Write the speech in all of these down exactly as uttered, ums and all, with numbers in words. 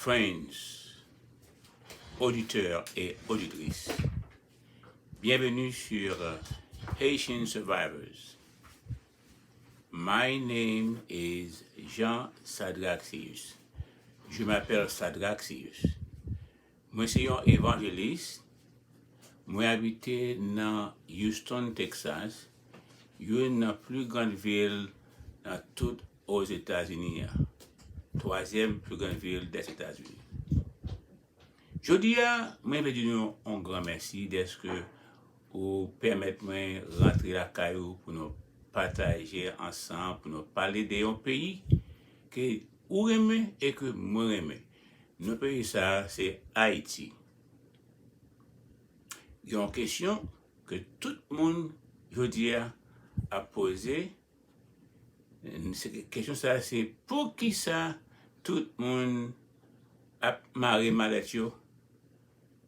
Friends, auditeurs et auditrices, bienvenue sur Haitian Survivors. My name is Jean Sadraxius. Je m'appelle Sadraxius. Mwen se yon evanjelis. Mwen abite nan Houston, Texas, youn nan pli grann vil nan tout Ozetazini an. Twazyèm pli grann vil Dèzetazini. Jodi a, mwen vle di nou yon gran mèsi dèske ou pèmèt mwen rantre lakay ou pou nou pataje ansanm, pou nou pale de yon peyi ke ou renmen e ke mwen renmen. Non peyi sa a, se Ayiti. Yon kesyon ke tout moun jodi a ap poze, se, kesyon sa a se poukisa tout moun ap mare malèt yo,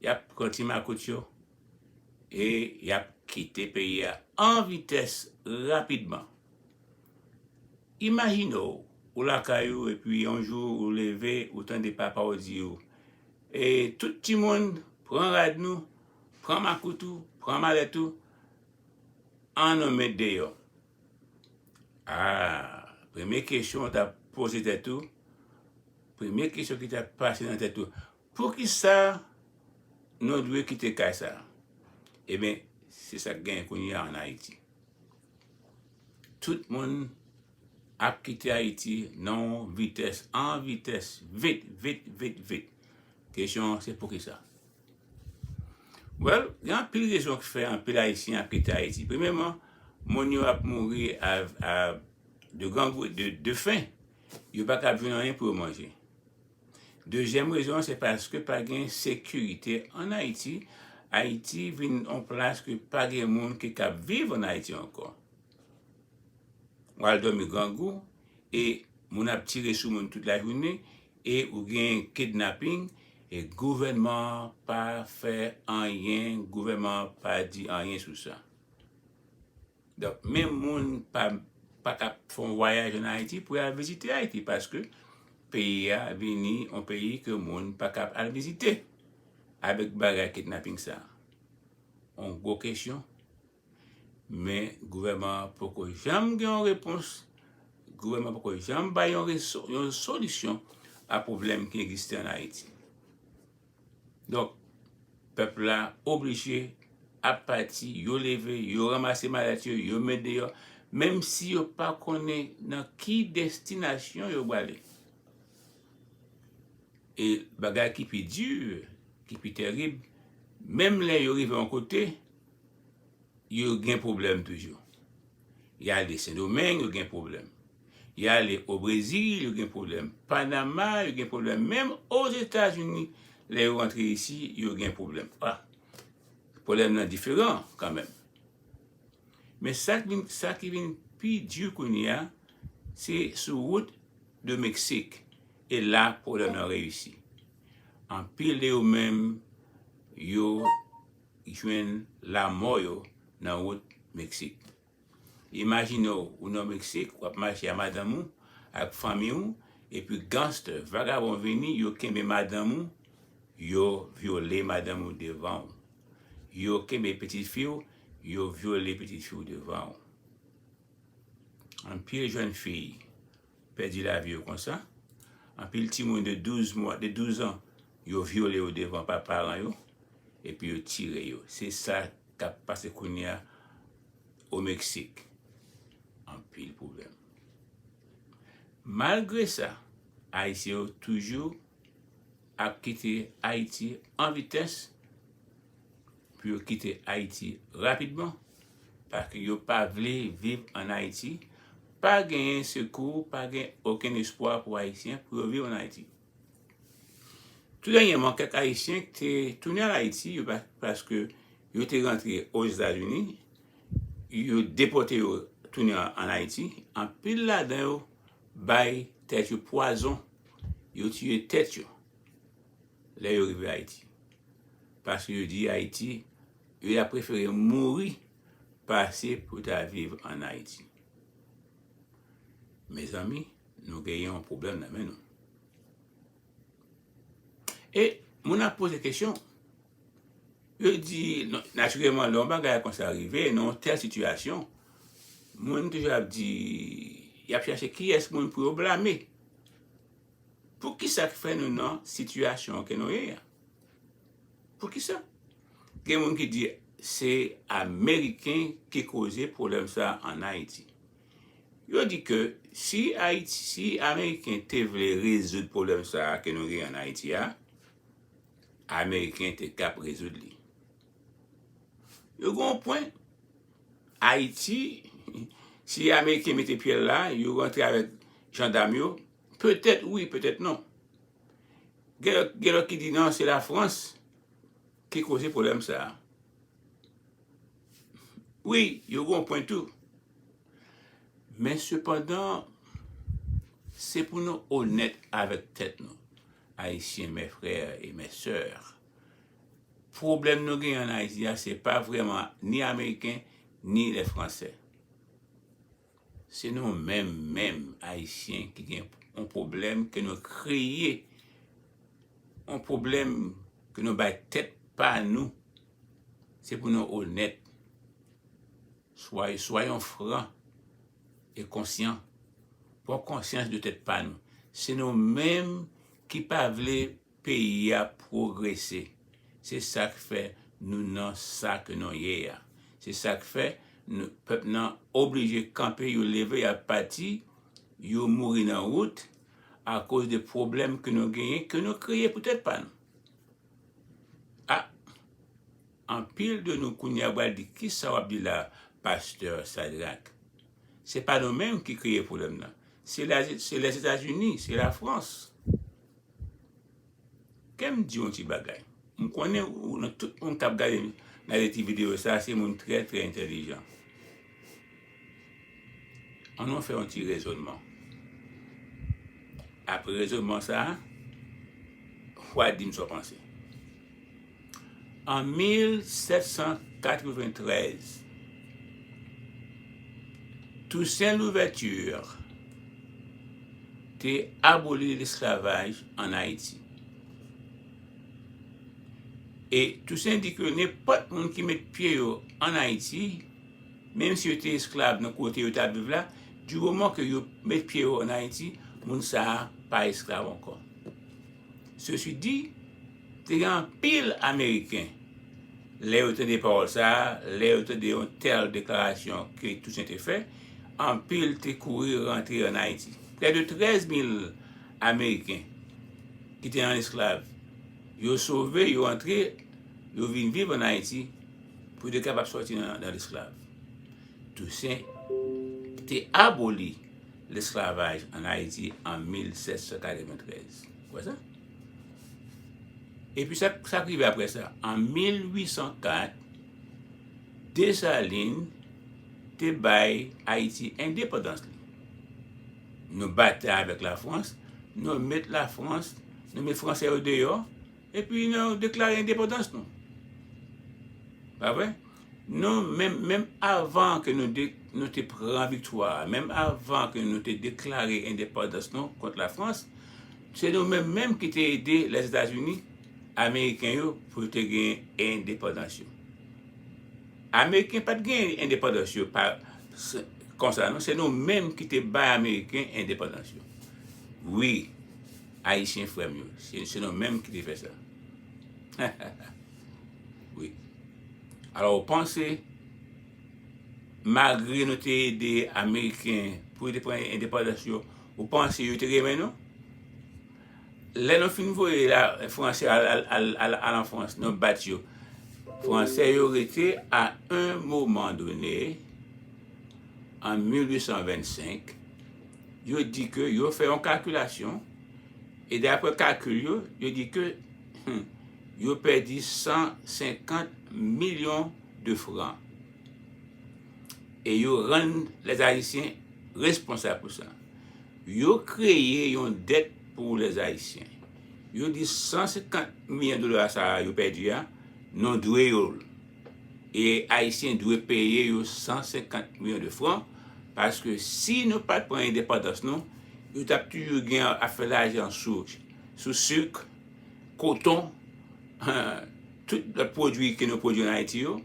y ap pran ti makout yo, e y ap kite peyi a an vitès rapidman. Imajine w, ou lakay ou, epi yon jou ou leve, ou tande papa w di w, e tout timoun, pran rad nou, pran makout ou, pran malèt ou, ann nou met deyò. A, premye kesyon w t ap poze tèt ou, premye kesyon ki t ap pase nan tèt ou, poukisa nou dwe kite kay sa a? Ebyen, se sa k genyen kounye a ann Ayiti. Tout moun ap kite Ayiti nan yon vitès, an vitès, vit, vit, vit, vit. Kesyon an, se poukisa? Well, gen anpil rezon ki fè anpil Ayisyen ap kite Ayiti. Premyèman, moun yo ap mouri a, a, de grangou, de, de fen. Yo pa kab jwenn anyen pou yo manje. Dezyèm rezon an, se paske pa gen sekirite ann Ayiti. Ayiti vin yon plas ke pa gen moun ki kab viv ann Ayiti ankò. W al dòmi grangou, e moun ap tire sou moun tout lajounen, e ou gen kidnaping, e gouvènman an pa fè anyen, gouvènman an pa di anyen sou sa. Donk, menm moun pa, pa ka fè yon vwayaj ann Ayiti pou y al vizite Ayiti, paske peyi a vini yon peyi ke moun pa ka al vizite avèk bagay kidnaping sa a. Yon gwo kesyon, men gouvènman an poko janm gen yon repons, gouvènman poko janm bay yon reso-, yon solisyon a pwoblèm ki egziste ann Ayiti. Donk, pèp la oblije ap pati, yo leve, yo ranmase malèt yo, yo met deyò, menm si yo pa konnen nan ki destinasyon yo prale. E bagay ki pi di, ki pi tèrib, menm lè yo rive yon kote, yo gen pwoblèm toujou. Y ale Sendomeng, yo gen pwoblèm. Y ale o Brezil, yo gen pwoblèm. Panama, yo gen pwoblèm. Menm Ozetazini, lè yo rantre isi, yo gen pwoblèm. A, pwoblèm nan diferan kanmenm. Men sa k vin, sa ki vin pi di kounye a, se sou wout de Meksik. E la, pwoblèm nan reyisi. Anpil de yo menm, yo jwenn lanmò yo nan wout Meksik. Imajine w, ou nan Meksik, w ap mache a madanm ou, ak fanmi w, epi gangster, vagabon vini, yo kenbe madanm ou, yo vyole madanm ou devan w. Yo kenbe pitit fi w, yo vyole pitit fi w devan w. Anpil jèn fi pèdi lavi yo konsa. Anpil timoun de douz mwa, de douz an, yo vyole yo devan pa paran yo, epi yo tire yo. Se sa k ap pase kounye a o Meksik. Anpil pwoblèm. Malgre sa, Ayisyen yo toujou ap kite Ayiti an vitès pou yo kite Ayiti rapidman, paske yo pa vle viv ann Ayiti, pa genyen sekou, pa gen okenn espwa pou Ayisyen pou yo viv ann Ayiti. Tou dènyèman, kèk Ayisyen te tounen ann Ayiti, yo pa, paske yo te rantre Ozetazini, yo depòte yo tounen ann Ayiti, anpil ladan yo bay tèt yo pwazon, yo tiye tèt yo lè yo rive Ayiti. Paske yo di Ayiti, yo ta prefere mouri pase pou ta viv ann Ayiti. Mezanmi, nou genyen yon pwoblèm nan men nou. E moun ap poze kesyon. Yo di, non, natirèlman, lè yon bagay konsa rive, nan yon tèl sitiyasyon, moun toujou ap di, y ap chache kiyès moun pou yo blame. Poukisa k fè nou nan sitiyasyon ke nou ye a? Poukisa? Gen moun ki di se Ameriken ki koze pwoblèm sa a ann Ayiti. Yo di ke si Ayiti, si Ameriken te vle rezoud pwoblèm sa a ke nou gen ann Ayiti a, Ameriken te kab rezoud li. Yo gen yon pwen. Ayiti, si Ameriken mete pye l la, yo rantre avèk jandam yo, petèt wi, petèt non. Gen lòt, gen lòt ki di non, se Lafrans ki koze pwoblèm sa a. Wi, yo gen yon pwen tou. Men sepandan, se pou nou onèt avèk tèt nou, Ayisyen, mes frères et mes sœurs. Pwoblèm nou genyen ann Ayiti a, se pa vrèman ni Ameriken, ni lè Fransè. Se nou menm, menm Ayisyen ki gen yon pwoblèm ke nou kreye, yon pwoblèm ke nou bay tèt pa nou. Se pou nou onèt. Soy-, soyons francs et conscients. Pran konsyans de tèt pa nou. Se nou menm ki pa vle peyi a pwogrese. Se sa k fè nou nan sa ke nou ye a. Se sa k fè nou, pèp nan oblije kanpe, yo leve, y ap pati, yo mouri nan wout akoz de pwoblèm ke nou genyen, ke nou kreye pou tèt pa nou. A, anpil de nou kounye a pral di, "Kisa w ap di la, pastè Sadrac?" Se pa nou menm ki kreye pwoblèm nan. Se la, se Lèzetazini, se Lafrans. Kè m di yon ti bagay. M konnen ou, nan tout moun k ap gade, gade ti videyo sa, se moun trè, trè entèlijan. Ann nou fè yon ti rezònman. Apre rezònman sa a, w a di m sa w panse. An mil sèt san katreventrèz, Toussaint Louverture te aboli lesklavaj ann Ayiti. E Toussaint di ke nenpòt moun ki met pye yo ann Ayiti, menm si yo te esklav nan kote yo t ap viv la, di moman ke yo met pye yo ann Ayiti, moun sa a pa esklav ankò. Sesi di, te gen anpil Ameriken, lè yo tande pawòl sa a, lè yo tande yon tèl deklarasyon ke Toussaint te fè, anpil te kouri rantre ann Ayiti. Prè de trèz mil Ameriken ki te an esklav, yo sove, yo antre, yo vin viv ann Ayiti pou yo te kapab sòti nan, nan lesklav. Toussaint te aboli lesklavaj ann Ayiti an mil sèt san katreventrèz. Ou wè sa? Epi sa, sa k rive apre sa? An mil uit san kat, Desalin te bay Ayiti endepandans li. Nou batay avèk Lafrans, nou met Lafrans, nou met Fransè yo deyò, epi nou deklare endepandans nou. Pa vre? Nou, menm, menm avan ke nou de-, nou te pran viktwa a, menm avan ke nou te deklare endepandans nou kont Lafrans, se nou menm menm ki te ede Lèzetazini, Ameriken yo, pou yo te gen endepandans yo. Ameriken pa t gen endepandans yo pa, se, konsa non, se nou menm ki te bay Ameriken endepandans yo. Wi, Ayisyen frè m yo, se, se nou menm ki te fè sa. Wi. Alò, ou panse, malgre nou te ede Ameriken pou yo te pran endepandans yo, ou panse yo te renmen nou? Lè nou fin voye la, Fransè al, al, al, al, al an Frans, nou bat yo. Fransè yo rete à un moment donné, an mil uit san vennsenk, yo di ke yo fè yon kalkilasyon, e daprè kalkil yo, yo di ke, hmm, yo pèdi san senkant milyon de fran. E yo rann Lèzayisyen responsab pou sa. Yo kreye yon dèt pou Lèzayisyen. Yo di san senkant milyon dola sa a yo pèdi a, nou dwe yo l. E Ayisyen dwe peye yo san senkant milyon de fran, paske si nou pa t pran endepandans nou, yo t ap toujou gen ap fè lajan sou, sou sik, koton, tout lòt pwodui ke nou pwodui ann Ayiti yo.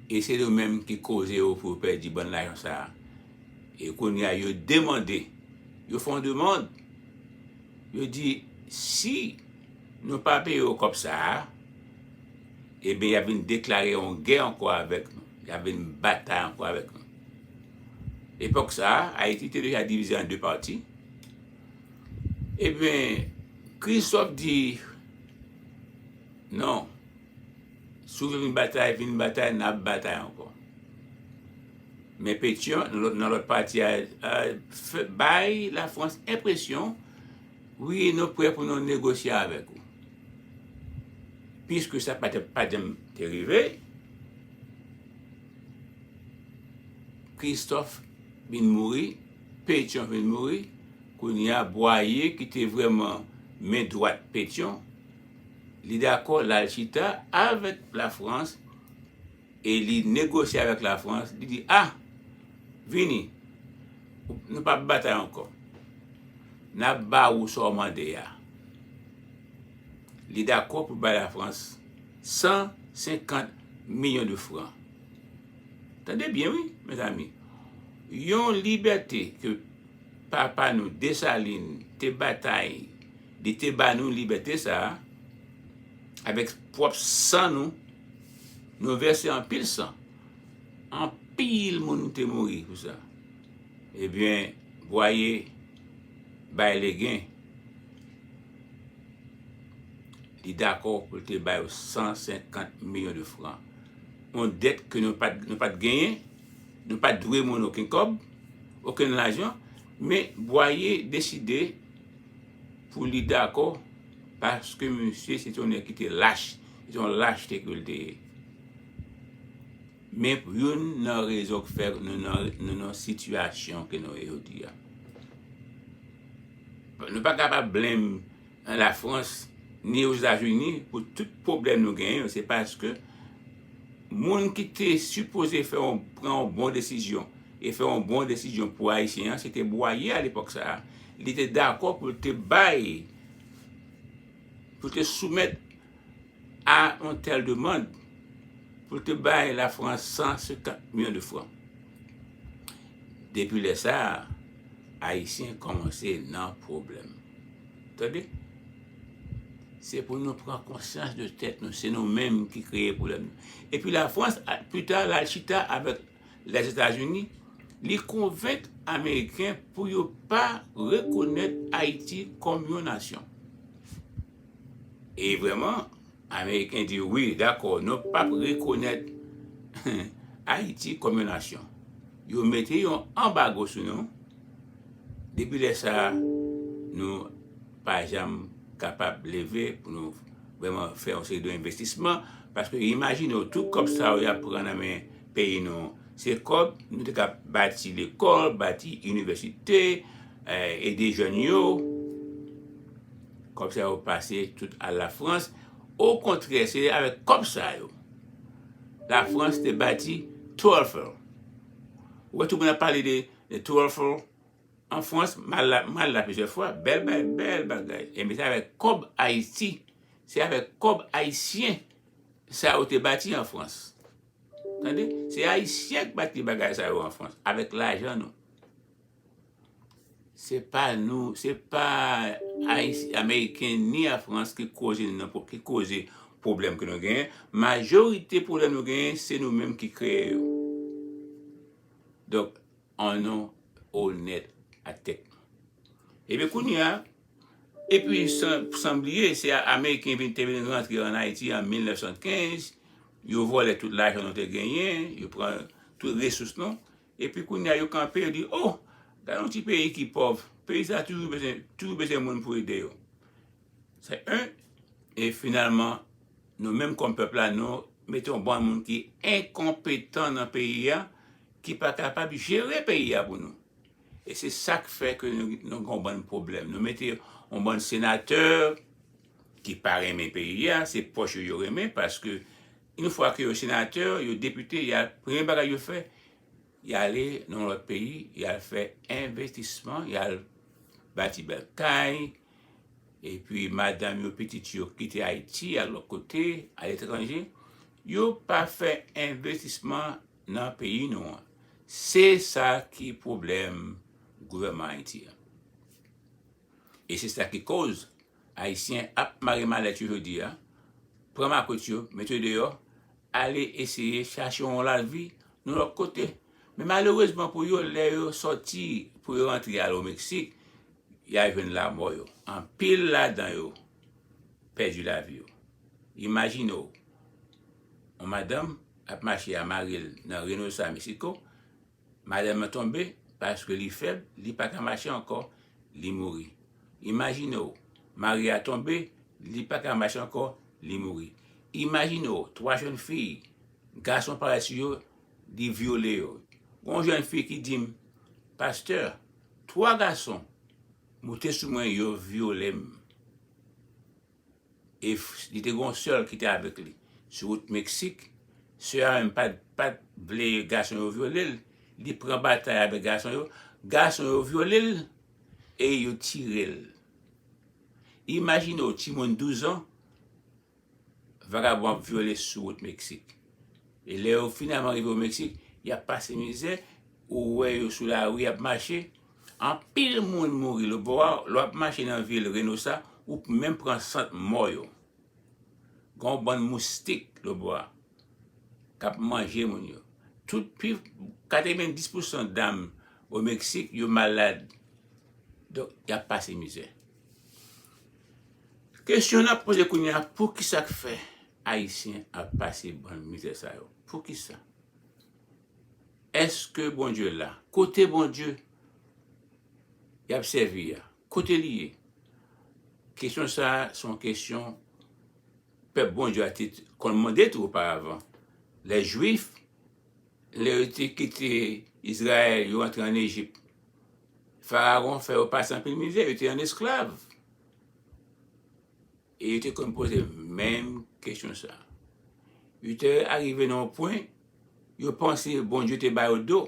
E se nou menm ki koze yo pou yo pèdi bann lajan sa a. E kounye a, yo demande, yo fè yon demann, yo di, si nou pa peye yo kòb sa a, ebyen, y ap vin deklare yon gè ankò avèk nou. Y ap vin batay ankò avèk nou. Epòk sa a, Ayiti te deja divize an de pati. Ebyen, Christophe di, non, si w vle vin batay, vin batay, n ap batay ankò. Men Pétion, nan lòt, nan lòt pati a, a, fè, bay Lafrans enpresyon, wi, nou prè pou nou negosye avèk ou. Piske sa pa te, pa janm te rive, Christophe vin mouri, Pétion vin mouri, kounye a Boyer ki te vrèman men dwat Pétion, li dakò l al chita avèk Lafrans e li negosye avèk Lafrans, li di, a, vini, nou p ap batay ankò. N ap ba ou sa w mande a. Li dakò pou bay Lafrans san senkant milyon de fran. Tande byen, wi, mezanmi. Yon libète ke papa nou, Desalin, te batay, li te ba nou libète sa a, avèk pwòp san nou, nou vèse anpil san. Anpil moun te mouri pou sa. Ebyen, Boyer bay legen. Li dakò pou l te ba yo san senkant milyon de fran. Yon dèt ke nou pa t, nou pa t genyen, nou pa t dwe moun okenn kòb, okenn lajan, men Boyer deside pou li dakò, paske misye se te yon nèg ki te lach, se te yon lachte ke l te ye. Men youn nan rezon k fè nou nan, nou nan sitiyasyon ke nou ye jodi a. Nou pa kapab blame Lafrans ni Ozetazini pou tout pwoblèm nou genyen yo, se paske moun ki te sipoze fè yon, pran yon bon desizyon e fè yon bon desizyon pou Ayisyen an, se te Boyer a lepòk sa a. Li te dakò pou l te bay, pou l te soumèt a yon tèl demann pou l te bay Lafrans san senkant milyon de fran. Depi lè sa a, Ayisyen kòmanse nan pwoblèm. Tande? Se pou nou pran konsyans de tèt nou. Se nou menm ki kreye pwoblèm nou. Epi Lafrans, a, pita, l al chita avèk Lèzetazini, li konvenk Ameriken pou yo pa rekonèt Ayiti kòm yon nasyon. E vrèman, Ameriken di, wi, dakò, nou p ap rekonèt Ayiti kòm yon nasyon. Yo mete yon anbago sou nou. Depi lè sa a, nou pa janm kapab leve pou nou vrèman fè yon seri de envestisman, paske imajine w, tout kòb sa yo y ap pran nan men peyi nou, se kòb nou te ka bati lekòl, bati inivèsite, eh, ede jèn yo. Kòb sa yo pase tout al Lafrans. Okontrè, se avèk kòb sa yo Lafrans te bati Tour Eiffel. Ou wè tout moun ap pale de, de Tour Eiffel an Frans, m al la, m al la plizyè fwa, bèl bagay, bèl bagay. Ebyen, se avèk kòb Ayiti, se avèk kòb ayisyen sa yo te bati an Frans. Tande? Se Ayisyen k bati bagay sa yo an Frans, avèk lajan nou. Se pa nou, se pa Ayis-, Ameriken ni Lafrans ki koze nan pwo-, ki koze pwoblèm ke nou genyen. Majorite pwoblèm nou genyen, se nou menm ki kreye yo. Donk, annons honnête à tête. Ebyen, kounye a, epi san, san bliye, se a-, Ameriken vin, te vin rantre an Ayiti an mil nèf san kenz, yo vòlè tout lajan nou te genyen, yo pran tout resous nou, epi kounye a, yo kanpe, yo di, o, gade yon ti peyi ki pòv, peyi sa toujou bezwen, toujou bezwen moun pou ede yo. Se yon, e finalman, nou menm kòm pèp la, nou mete yon bann moun ki enkonpetan nan peyi a, ki pa kapab jere peyi a pou nou. E se sa k fè ke nou, nou gen yon bann pwoblèm. Nou mete yon bann senatè ki pa renmen peyi a, se pòch yo yo renmen, paske yon fwa ke yo senatè, yo depite, y a, premye bagay yo fè, y ale nan yon lòt peyi, y al fè envestisman, y al bati bèl kay, epi madanm yo, pitit yo kite Ayiti al lòt kote, aletranje, yo pa fè envestisman nan peyi nou an. Se sa ki pwoblèm gouvènman Ayiti a. E se sa ki koz Ayisyen ap mare malèt yo jodi a, pran makwet yo, mete yo deyò, ale eseye chache yon lavi nan lòt kote. Men malerezman pou yo, lè yo sòti pou yo rantre al o Meksik, y a jwenn lanmò yo. Anpil ladan yo pèdi lavi yo. Imajine w, yon madanm ap mache a mari l nan Reynosa, Meksiko, madanm nan tonbe paske li fèb, li pa ka mache ankò, li mouri. Imajine w, mari a tonbe, li pa ka mache ankò, li mouri. Imajine w, twa jèn fi, gason parèt sou yo, li vyole yo. Gon jèn fi ki di m, "Pastè, twa gason moute sou mwen, yo vyole m." E f- li te gon sè l ki te avèk li sou wout Meksik. Sè a menm pa t pa t vle gason yo vyole l. Li pran batay avèk gason yo. Gason yo vyole l e yo tire l. Imajine w, timoun douz an, vagabon ap vyole sou wout Meksik. E lè yo finalman rive o Meksik, y ap pase mizè, ou wè yo sou lari ap mache. Anpil moun mouri lòtbò a, lè w ap mache nan vil Reynosa, ou p- menm pran sant mò yo. Gen yon bann moustik lòtbò a k ap manje moun yo. Tout pi katrevenndis pousan dam o Meksik yo malad. Donk, y ap pase mizè. Kesyon n ap poze kounye a, poukisa k fè Ayisyen ap pase bann mizè sa yo? Poukisa? Èske Bondye la? Kote Bondye y ap sèvi a? Kote li ye? Kesyon sa a se yon kesyon pèp Bondye a te konn mande tou oparavan. Lè Jwif, lè yo te kite Izrayèl, yo antre ann Ejip, Farawon fè yo pase anpil mizè, yo te ann esklav. E yo te konn poze menm kesyon sa a. Yo te arive nan yon pwen, yo panse Bondye te ba yo do.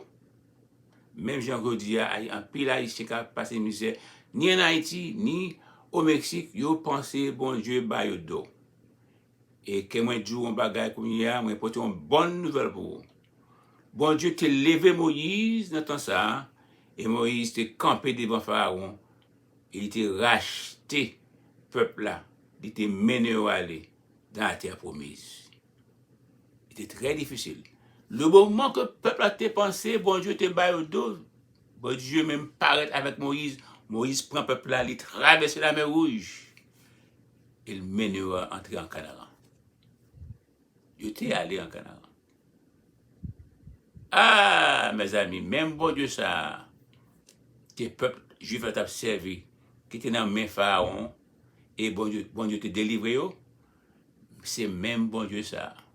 Menm jan jodi a, ay- anpil Ayisyen ka pase mizè, ni ann Ayiti, ni o Meksik, yo panse Bondye ba yo do. E ke mwen di w yon bagay kounye a, mwen pote yon bòn nouvèl pou ou. Bondye te leve Moyiz nan tan sa a, e Moyiz te kanpe devan Farawon, e li te rachte pèp la, li te mennen yo ale nan latè pwomiz. Li te trè difisil. Le moman ke pèp la te panse Bondye te ba yo do, Bondye menm parèt avèk Moyiz. Moyiz pran pèp la, li travèse Lamè Wouj. E l mennen yo antre an Kanaran. Yo te ale an Kanaran. Ah, mezanmi, menm Bondye sa a ke pèp Jwif la t ap sèvi, ki te nan men Farawon, e Bondye, Bondye te delivre yo, se menm Bondye sa a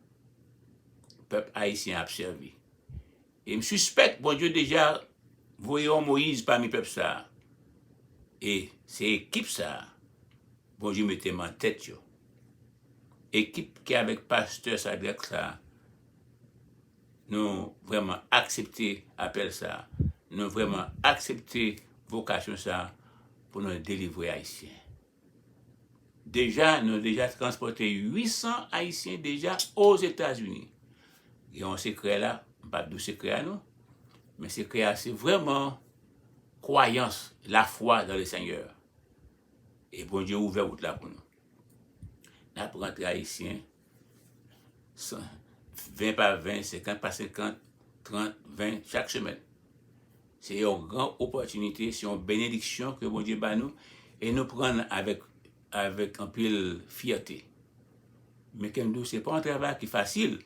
pèp ayisyen ap sèvi. E m sispèk Bondye deja voye yon Moyiz pami pèp sa a. E se ekip sa a Bondye mete m an tèt yo. Ekip ki avèk pastè Sadrak sa a, nou vrèman aksepte apèl sa a. Nou vrèman aksepte vokasyon sa a pou nou delivre Ayisyen. Deja, nou deja transpòte uit san Ayisyen deja Ozetazini. Gen yon sekrè la, m p ap di w sekrè a non, men sekrè a se vrèman kwayans, lafwa dans le Seigneur. E Bondye ouvè wout la pou nou. N ap rantre Ayisyen, san- ven pa ven, senkant pa senkant, trant, ven, chak semèn. Se yon gran opòtinite, se yon benediksyon ke Bondye ba nou, e nou pran l avèk, avèk anpil fyète. Men ke m di w, se pa yon travay ki fasil.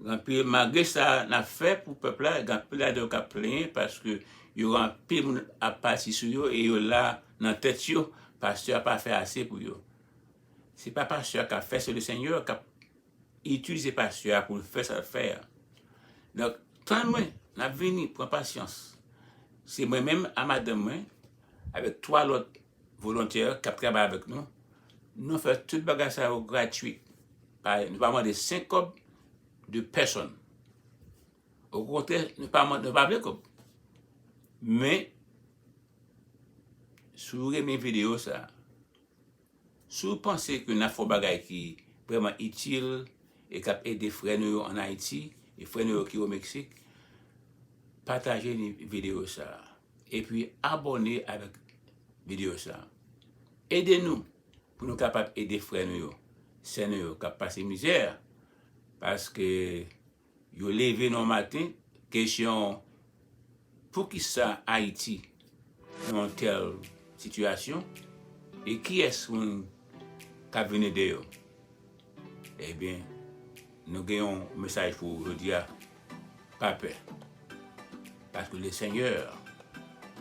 Anpil, malgre sa n ap fè pou pèp la, gen anpil ladan yo k ap plenyen paske yo gen anpil moun ap pati sou yo e yo la nan tèt yo, pastè a pa fè ase pou yo. Se pa pastè a k ap fè, se le Seigneur k ap itilize pastè a pou l fè sa l fè a. Donk, tann mwen, n ap vini, pran pasyans. Se mwen menm a madanm mwen, avèk twa lòt volontè k ap travay avèk nou. Nou fè tout bagay sa yo gratui. Pa- nou pa mande senk kòb de pèsonn. Okontrè, nou pa mande, nou pa vle kòb. Men, Si w renmen videyo sa, si w panse ke n ap fè yon bagay ki vrèman itil e k ap ede frè nou yo ann Ayiti e frè nou yo ki o Meksik, pataje ni videyo sa. Epi abòne avèk videyo sa. Ede nou pou nou kapab ede frè nou yo, sè nou yo k ap pase mizè. Paske yo leve nan maten, kesyon, poukisa Ayiti nan yon tèl sitiyasyon? E kiyès moun k ap vin ede yo? Ebyen, nou gen yon mesaj pou ou jodi a. Pa pè. Paske le Senyè,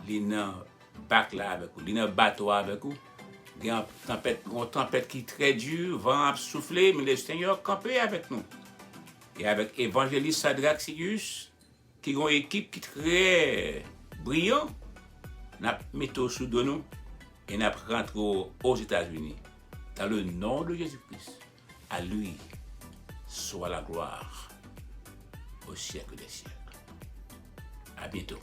li nan bak la avèk ou, li nan bato a avèk ou. Gen yon tanpèt, yon tanpèt ki trè di, van ap soufle, men le Senyè kanpe avèk nou. E avèk evanjelis Sadrak Sirius, ki gen yon ekip ki trè briyan, n ap mete w sou do nou e n ap rantre w Ozetazini. Dans le nom de Jésus-Christ, à lui soit la gloire au siècle des siècles. À bientôt.